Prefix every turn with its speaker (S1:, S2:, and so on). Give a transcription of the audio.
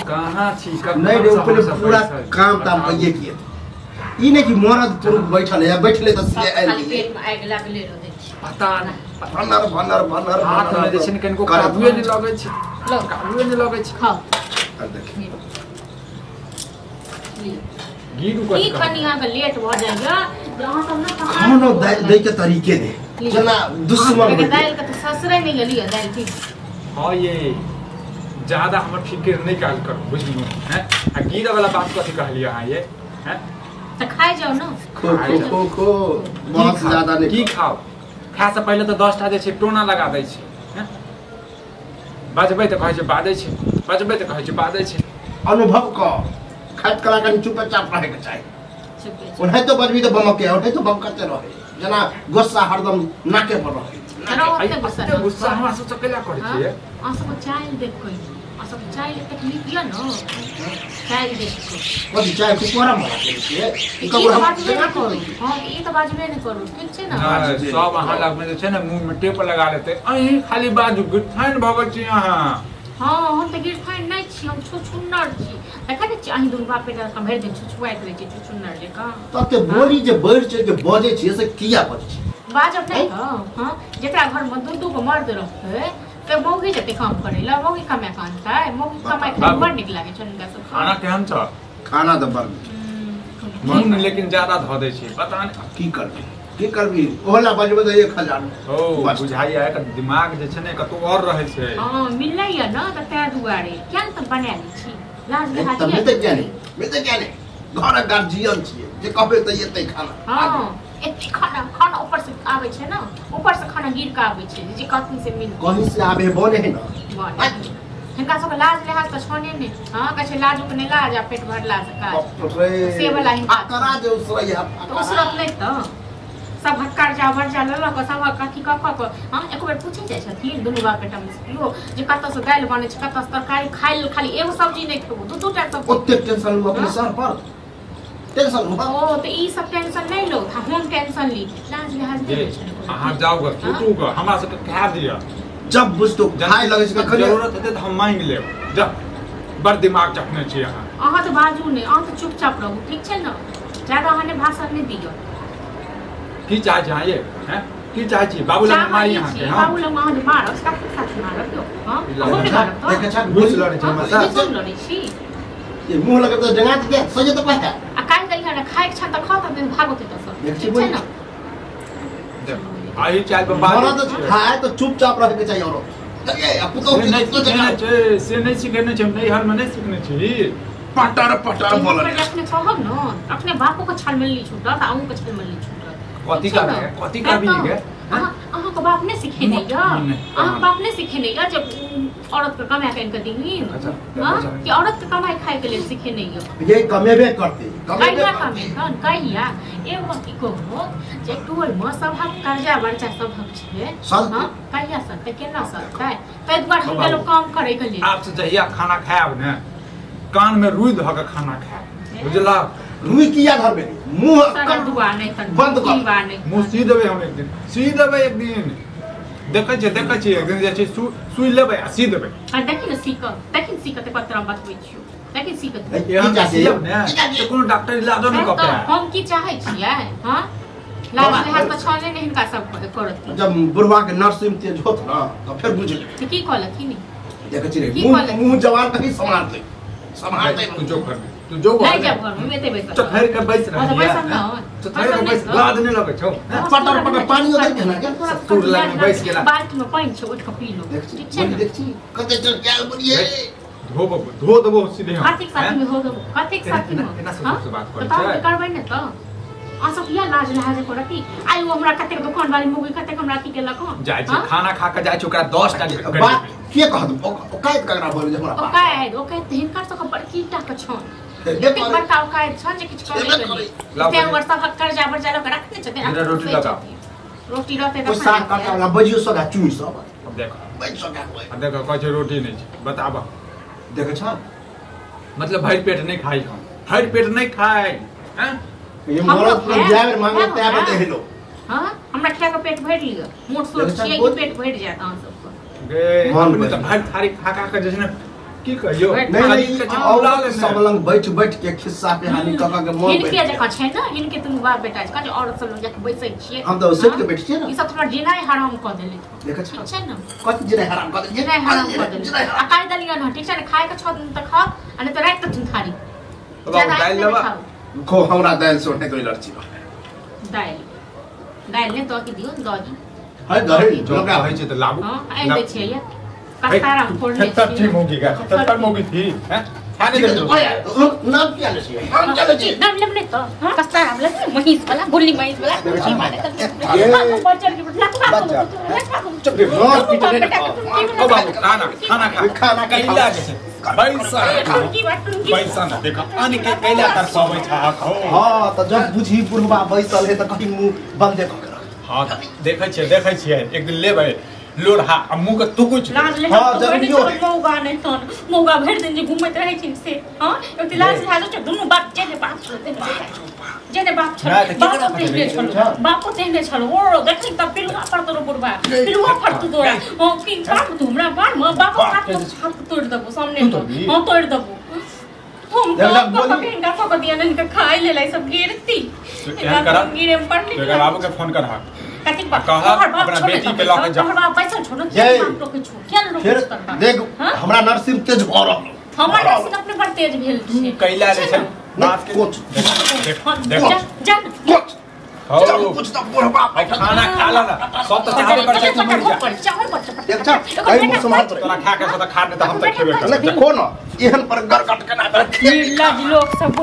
S1: कहाँ छी
S2: नहीं रे पहिले पूरा काम ताम कइए किए ई नहीं कि मरद पुरुष बैठल है बैठले त से आइल
S3: खाली पेट में आगि लागले रहै छै
S1: पता नहीं
S2: भनर भनर भनर
S1: हाथ में जे छै ने कनिको काबुए नहीं लगै छै काबुए नहीं लगै छै
S3: खाओ
S2: आ देख
S1: गिरू कथी
S3: की कनी अहाँ के लेट भ जाइया अहाँ सब ना
S2: खानो दै के तरीके दे जना दुश्मन
S3: दाइल के त ससुरे नहीं गेली दाइल ठीक
S1: हां ये ज्यादा हमर फिक्र नहीं काल कर बुझलु हैं आ गिरा वाला बात कथी कहलिए अहाँ ये हैं
S3: त खाइ जाओ न
S2: खो खो खो खो बहुत ज्यादा नहीं
S1: की खाओ खाए से पहिले त 10 टा जे छै टोना लगा दै छै हैं बजबै त कहै छै बाजै छै बजबै त कहै छै बाजै छै
S2: अनुभव क खाइत कला कनी चुपचाप रहे के चाही ओनाहि तो बजबी त बमके ओनाहि तो बमकते रहे जना गुस्सा हरदम नाके पर रहे
S1: गुस्सा गुस्सा हमरा सब केला करै छियै
S3: अहाँ सब चाय देख कोई अहाँ सब चाय तकलीफ या न चाय देख
S2: कथी चाय के कोरा मरा के छियै
S3: ई कबो हम करू हां ई त बाजबे नै करू ठीक छै न
S1: सब अहाँ लग में जे छै ने मुंह में टेप लगा लेतै अहीं खाली बाजू गिरथाइन भऽ गेल छी अहाँ
S3: हां हम त गिरथाइन नै छी हम छुछुन्नर छी देखै नै छी अहीं दुनू बाप बेटा के भरि दिन छुछुआइत रहै छी छुछुन्नर जकाँ
S2: तते बोली जे बढ़ि छै जे बजै छियै से किया बजै छी
S3: बाजब नै त हां जेकरा घर में दू दू गो मर्द रहतै ते मौगी जते काम करै ला मौगी कमाय के आनतै मौगी कमाय के बड़ नीक लागै छै हुनका सब
S1: खाना केहन छ
S2: खाना त बड़
S1: नून लेकिन ज्यादा धऽ दै छै पता नै
S2: की करबी की करबी ओहला बजबै त 1000
S1: ओ बुझाइया एकर दिमाग जे छै ने कतौ और रहै छै
S3: हां मिलैया न त तै दुआरे किया न त बना लै छी लाज लिहाज
S2: त मिलतै किया नै मिलतै किया नै घरक गार्जियन छियै जे कहबै त एतै खाना
S3: हां एते खाना खाना ऊपर से आबै छै न ऊपर से खाना गिर के आबै छै जे कथी से मिल
S2: कहीं से आबे बने है न
S3: हिनका सबके लाज लिहाज त छने ने हां कहै छै लाजो के नै लाज आ पेट भरला से काज से वाला हिनका
S2: करा जे उसरैया
S3: त उसरत नै त सब कर्जा वर्जा लेलक सब कथी कऽ कऽ कऽ हां एको बेर पूछै जाइ छथिन दुनू बाप बेटा में से जे कतऽ से दालि बनै छै कतऽ से तरकारी खाइ लेल खाली एगो सब्जी नै खेबो दू दू टा सब्जी
S2: ओते टेंशन लू अपने सर पर टेंशन
S3: ओ त ई सब टेंशन नै लो हम टेंशन ली लाज लिहाज नै छै
S1: अहाँ जाउ ग सुतू ग हमरा सबके खा दिअ
S2: जब बुझतो खाय लगै छै कखन
S1: जरूरत हेतै त हम मांगि लेब जा बड़ दिमाग चखने छी अहाँ
S3: अहाँ त बाजू नै अहाँ त चुपचाप रहू ठीक छै न ज्यादा अहाँ ने भाषण नै दिअ
S1: की चाहै छी अहाँ ये हैं की चाहै छी बाबू लग मारी अहाँ के
S3: बाबू लग अहाँ जे मारब कथी साथ मारब यौ हां अहूँ ने मारब त
S2: देखै छ
S1: घुस लड़ै छै हमरा
S3: साथ लड़ै छी
S2: ये मुंह लगे त जंगा के सजे त पता
S3: आ काहे कहिया ने खाइ के छन त खाओ त भागो त सब ठीक छै न
S1: देख आही चाल पर बात
S2: मरद खाए त चुपचाप रह के चाहिए औरो ये अब तो
S1: नहीं छै से नहीं सिखने छै नैहर में नहीं सिखने छी
S2: पटर पटर बोलल
S3: अपने कहब न अपने बापो के छलमल्ली छूटत आ अहूँ के छलमल्ली छूटत
S1: कथी का कथी का भी गे
S3: अहाँ के बाप ने सिखेने या अहाँ के बाप ने सिखेने या जब औरत के कमाय के इनके दीन हां कि औरत के कमाई खाए के लेल सिखेने या
S2: ये कमेबे करते
S3: कहिया कमेतन कहिया एगो की कहबो जे टोल में सबहक कर्जा वर्जा सबहक छै हां कहिया सतै केना सतै तै दुआरे हम गेलो काम करे के लेल
S1: आप से जहिया खाना खायब ने कान में रुई धऽ के खाना खायब बुझला
S2: रुई किया धरबे मुंह
S3: कर नहीं तन
S2: बंद कर
S1: मुंह सी देबै हम एक दिन सी देबै एक दिन देखै छियै देखै छियै एक दिन जे छै सुई लेबै आ सी देबै
S3: आ देखी ने सीख देखी ने सीख ते पत्र हम बतबै छियौ देखी सीख
S1: एहन सीब ने त कोनो डॉक्टर इलाजो नहि कऽ पाए
S3: हम की चाहै छियै हां लाज लिहाज त छले ने हिनका सब करत
S2: जब बुढ़वा के नर्सिंग तेज होत ना त फिर बुझ
S3: लेबै की कहलखिन
S2: देखै छी रे मुंह मुंह जवान कहीं सम्हारतै सम्हारतै
S1: तू जो घर तू जो
S3: नहीं जाब घर में एते बैसल
S1: चथर के बैस रहल
S3: हां बैसल न
S1: चथर के बैस लाज नहीं लगै छौ
S2: पटर पटर पानी उधर के ना
S1: ससुर लग में बैस गेला
S3: बाल्टी में पानी छै उठ के पी लो ठीक छै
S2: देख छी कते चल गेल बोलिए
S1: धो बबू धो देबो सीधे हम
S3: कतेक साथी में हो देबो कतेक साथी में
S1: एना से बात करै छै
S3: करबै ने त अहाँ सब किया लाज लिहाज करती आइ ओ हमरा कतेक दुकान वाली मुगी कतेक हमरा अथी केलक हँ
S1: जाइ छी खाना खा के जाइ छी ओकरा 10 टा
S2: बात के कहत ओकायत ककरा बोल जे हमरा
S3: ओकायत ओकायत हिनकर सबके बड़की टा के छन एतेक बड़का ओकायत छन जे किछु कहबै नहि तैं ओकर सबहक कर्जा वर्जा लऽ के रखने छथिन
S1: रोटी लगाओ
S3: रोटी रहतै
S2: तऽ साग काटे वाला बजियो सगा चुई सब
S1: देखो
S2: बजि सगा
S1: आ देखो कहै छै रोटी नहि छै बताबऽ
S2: देखै छ
S1: मतलब भरि पेट नहि खाइ हम भरि पेट नहि खाइ हैं
S2: ये मरद पर जाय मांगे तै पर देहलो
S3: हां हमरा खा के पेट भरि लिअ मोट सोट छियै कि पेट भरि जायत अहाँ सबके
S1: गे अपने तऽ भरि थारी खा खा के जे छै ने की कहियो
S2: नहीं औरत सब लंग बैठ बैठ के खिस्सा पे हानि क क के मोन
S3: हिनके जकाँ छै ने हिनके तुम बाप बेटा छै जे औरत सब लग जाके बैसै छियै
S2: हम तऽ सेट के बैठ छियै ने
S3: ई सब थोड़ा जिनाइ हराम क देले
S2: देखै छी
S3: छै ने
S2: कथि जिनाइ हराम क देले
S3: जिनाइ हराम क देले आ काट देलियन हँ ठीक छै ने खाय के छौ दिन तऽ खाओ आ नहि तऽ राखि देथुन थारी
S1: दालि लेबा
S2: खो हमरा दालि से उठे तो एलर्जी बा
S3: दालि दालि ने दही दियौ दही
S2: है दही
S1: जो कहै छै तऽ लाबू
S3: हां आनि दै छियै ये कस्तारा फोड़ने
S1: तब ठीक होगी का तब मोगी थी हैं खाने दे
S2: नाम किया ले छियै हम चले छी
S3: नाम लेब नहि तऽ हां कस्तारा लेब महीस वाला गोली महीस वाला पर चढ़ के
S2: चुप रोज पीटे ने
S1: ओ बाबू खाना खाना खा
S2: खाना
S1: कैला जे छै पैसा पैसा ना देखा आने के कैला तर सबै छ हो
S2: हां त जब बुझी बुढ़वा बैसल है त कहीं मुंह बंद क के रख
S1: हां देखै छियै एक दिन लेबै लोढ़ा आ मुंह के तुकुच
S2: हां जरूरियो
S3: मौगा नहीं तन मौगा भरि दिन जे घुमैत रहै छिन से हां एक लाज लाज छै दुनू बाप जेने बाप छल जेने बाप छल बाप तेहने छल बापो तेहने छल ओ देखै त पिलुआ पर तोरो बुढ़वा पिलुआ पर तू तोरा हां की बाप तू हमरा बार म बाप हाथ तोड़ देबो सामने हां तोड़ देबो हम तो इनका फक दिया ने इनका खाई ले सब गिरती गिरे में पड़
S1: ली बाबू के फोन कर
S3: कथि
S1: कहा अपना बेटी के लऽ के जा
S3: तोहर बाप पैसा छोड़ो बाप लोग के छो क्या लोग
S2: फिर देख हमरा नरसिंह तेज भ रहल
S3: हमर नरसिंह अपने बड़ तेज भेल छै
S1: कैला रे छै बात के
S2: कोच
S1: देख देख
S3: जा
S2: कोच चल कुछ तो बुढ़वा
S1: खाना खा ला ना सब त चाहबे कर छै तू मर जा
S3: चावल पर
S2: देख जा कहीं मुंह संभाल
S1: तोरा खा के त खा नहीं त हम त खेबे कर
S2: देखो ना एहन पर गरगट के ना
S3: निर्लज लोग सब।